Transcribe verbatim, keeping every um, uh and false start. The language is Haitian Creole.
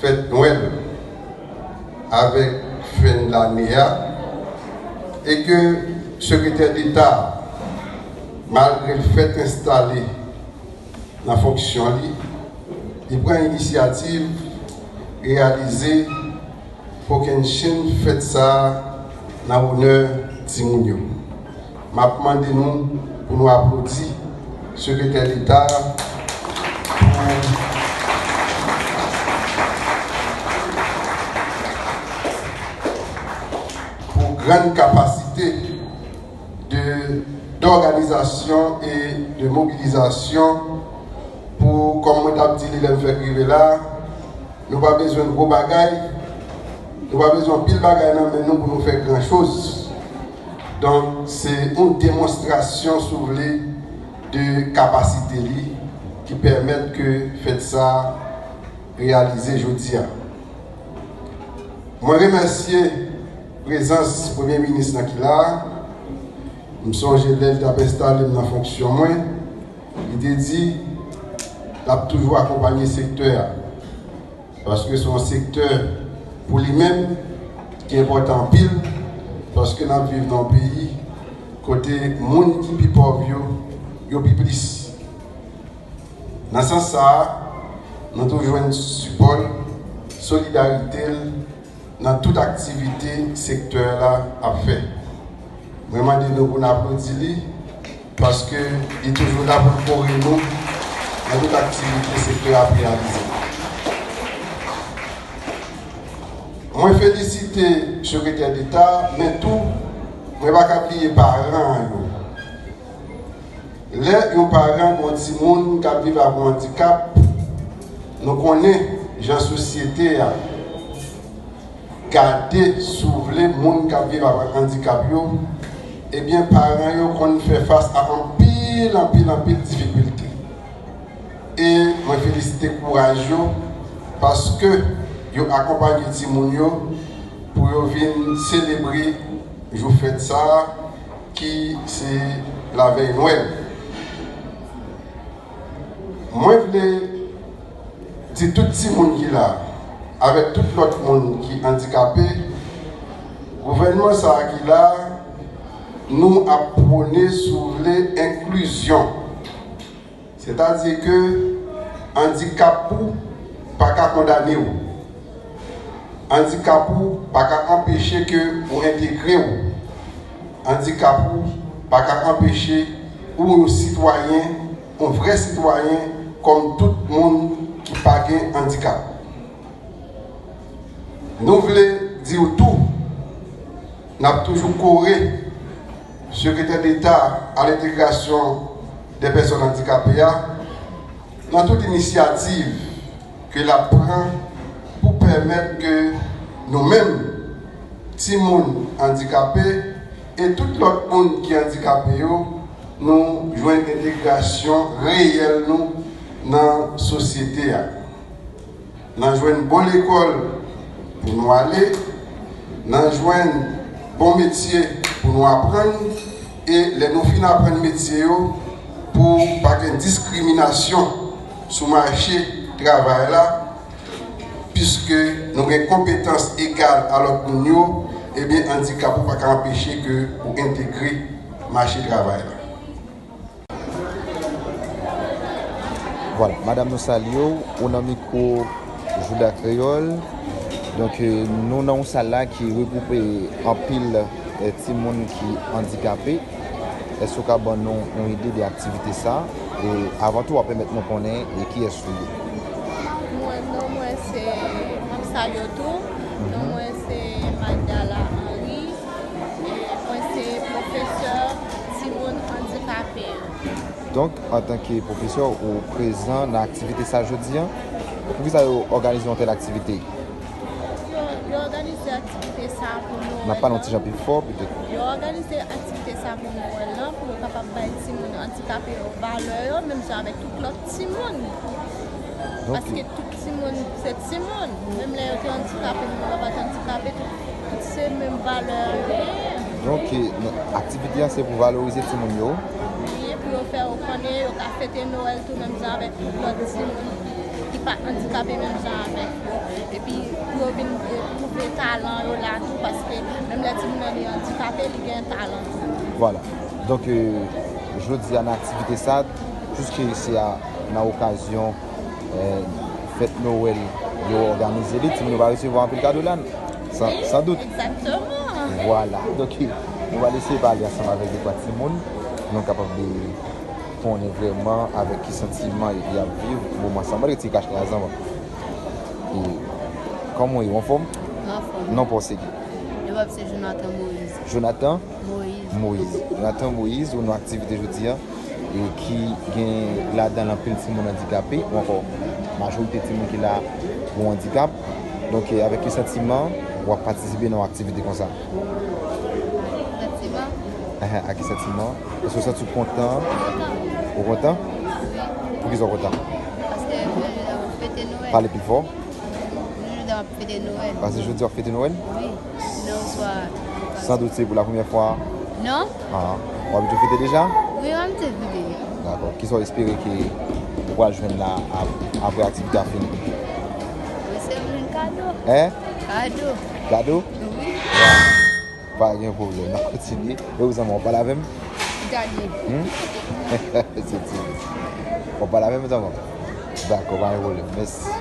fèt Nwèl avèk fen lane a, e ke Sekretè Deta, malgre l fèk enstale nan fonksyon li, li pran inisyativ reyalize kokennchenn fèt sa a nan onè timoun yo. M ap mande nou pou nou aplodi Sekretè Deta pou, pou grann kapasite de, d'organisation et de mobilisation pou, kòm mwen t ap di li lè m fèk rive la, nou pa bezwen gwo bagay, nou pa bezwen anpil bagay nan men nou pou nou fè gran choz. Donk, se yon demonstrasyon, si w vle, de kapasite li ki pèmèt ke fèt sa reyalize jodi a. Mwen remèsye prezans Premye Minis lan ki la a. M sonje lè l t ap enstale m nan fonksyon mwen, li te di l ap toujou akonpanye sektè a. Paske se yon sektè pou li menm ki enpòtan anpil, paske n ap viv nan yon peyi kote moun ki pi pòv yo, yo pi plis. Nan sans sa a, nou tou jwenn sipò l, solidarite l nan tout aktivite sektè la ap fè. Mwen mande nou pou n aplodi li, paske li toujou la pou l kore nou nan tout aktivite sektè a ap reyalize. Mwen felisite Sekretè Deta, men tou, mwen pa ka bliye paran yo. Lè yon paran gen yon timoun k ap viv ak yon andikap, nou konnen jan sosyete a gade, si w vle, moun k ap viv ak andikap yo, ebyen, paran yo konn fè fas a anpil, anpil, anpil difikilte. E mwen felisite kouraj yo, paske yo akonpanye timoun yo pou yo vin selebre jou fèt sa a, ki se lavèy Nwèl. Mwen vle di tout timoun ki la, avèk tout lòt moun ki andikape, gouvènman sa a ki la, nou ap pwone, si w vle, enklizyon. Sètadi ke andikap ou pa ka kondane w. Andikap ou pa ka anpeche ke ou entegre w. Andikap ou pa ka anpeche ou yon sitwayen, yon vrè sitwayen kòm tout moun ki pa gen andikap. Nou vle di w tou, n ap toujou kore Sekretè Deta a lentegrasyon dè pèsòn andikape a nan tout inisyativ ke l ap pran pou pèmèt ke nou menm, timoun andikape e tout lòt moun ki andikape yo, nou jwenn entegrasyon reyèl nou nan sosyete a. N a jwenn bon lekòl pou nou ale, n a jwenn bon metye pou nou aprann, e lè nou fin aprann metye yo, pou pa gen diskriminasyon sou mache travay la, piske nou gen konpetans egal a lòt moun yo, ebyen, andikap ou pa ka anpeche ke ou entegre mache travay la. Vwala, madanm, nou salye w, ou nan mikwo Jouda Kreyòl. Donk, eh, nou nan yon sal la ki regwoupe anpil, eh, timoun ki andikape. Èske w ka ban nou yon ide de aktivite sa? E avan tou, w ap pèmèt nou konnen, eh, kiyès ou ye. Mwen, non mwen se, m ap salye w tou. Non mwen se Magdala Henry. E mwen se pwofesè timoun andikape yo. Donk, antanke pwofesè, ou prezan nan aktivite sa jodi a. Poukisa yo òganize yon tèl aktivite? Yo, yo òganize aktivite sa pou Nwèl. N ap pale yon ti jan pi fò, petèt. Yo òganize aktivite sa pou Nwèl lan, pou yo kapab bay timoun andikape yo valè yo, menm jan avèk tout lòt timoun. Paske tout timoun se timoun. Menm lè yo te andikape, menm lè yo pa t andikape, tout, tout se menm valè yo genyen. Donk, eh, aktivite a se pou valorize timoun yo. Wi, pou yo fè yo konnen yo ka fete Nwèl tou menm jan avèk tout lòt timoun. ki pa andikape menm jan avèk yo. Epi pou yo vin, eh, twouve talan yo la tou, paske menm lè timoun nan li andikape, li gen talan tou. Vwala. Donk, euh, jodi a nan aktivite sa, piske se a nan okazyon, euh, fèt Nwèl yo òganize li, timoun yo va resevwa anpil kado la, san, san dout. Egzakteman. Vwala. Donk, nou va eseye pale ansanm avèk de twa timoun, nou kapab konnen vrèman avèk ki santiman y ap viv moman sa. Mwen rete kach la zanman. E kòman w ye, w anfòm? Anfòm. Non pa w se ki? Non pa m se Jonathan Moïse. Jonathan Moïse. Moïse. Jonathan Moïse, ou nan aktivite jodi a, e ki gen ladan l anpil timoun andikape, ou ankò majorite timoun ki la pou andikap. Donk, e avèk ki santiman w ap patisipe nan yon aktivite konsa? Santiman? Ehe, ak ki santiman? Èske w santi w kontan? Kontan. Ou kontan? Wi. Poukisa w kontan? Paske jodi a m ap fete Nwèl. Pale pi fò. Jodi a m ap fete Nwèl. Paske jodi w ap fete Nwèl? Wi. Nan yon swa. San dout se pou la premyè fwa. Non? Ah, w abitye fete deja? Wi, m abitye fete. Dakò. Kisa w espere ke ou pral jwenn la ap- apre aktivite a fini? Mwen se vle kado. Hein? Kado. Kado? Wi. Pa gen pwoblèm. N ap kontinye. E ou zanmi, w ap pale avè m? Gade. Hmm? Se ti. W ap pale avè m zanmi? Dakò, pa gen pwoblèm. Mèsi.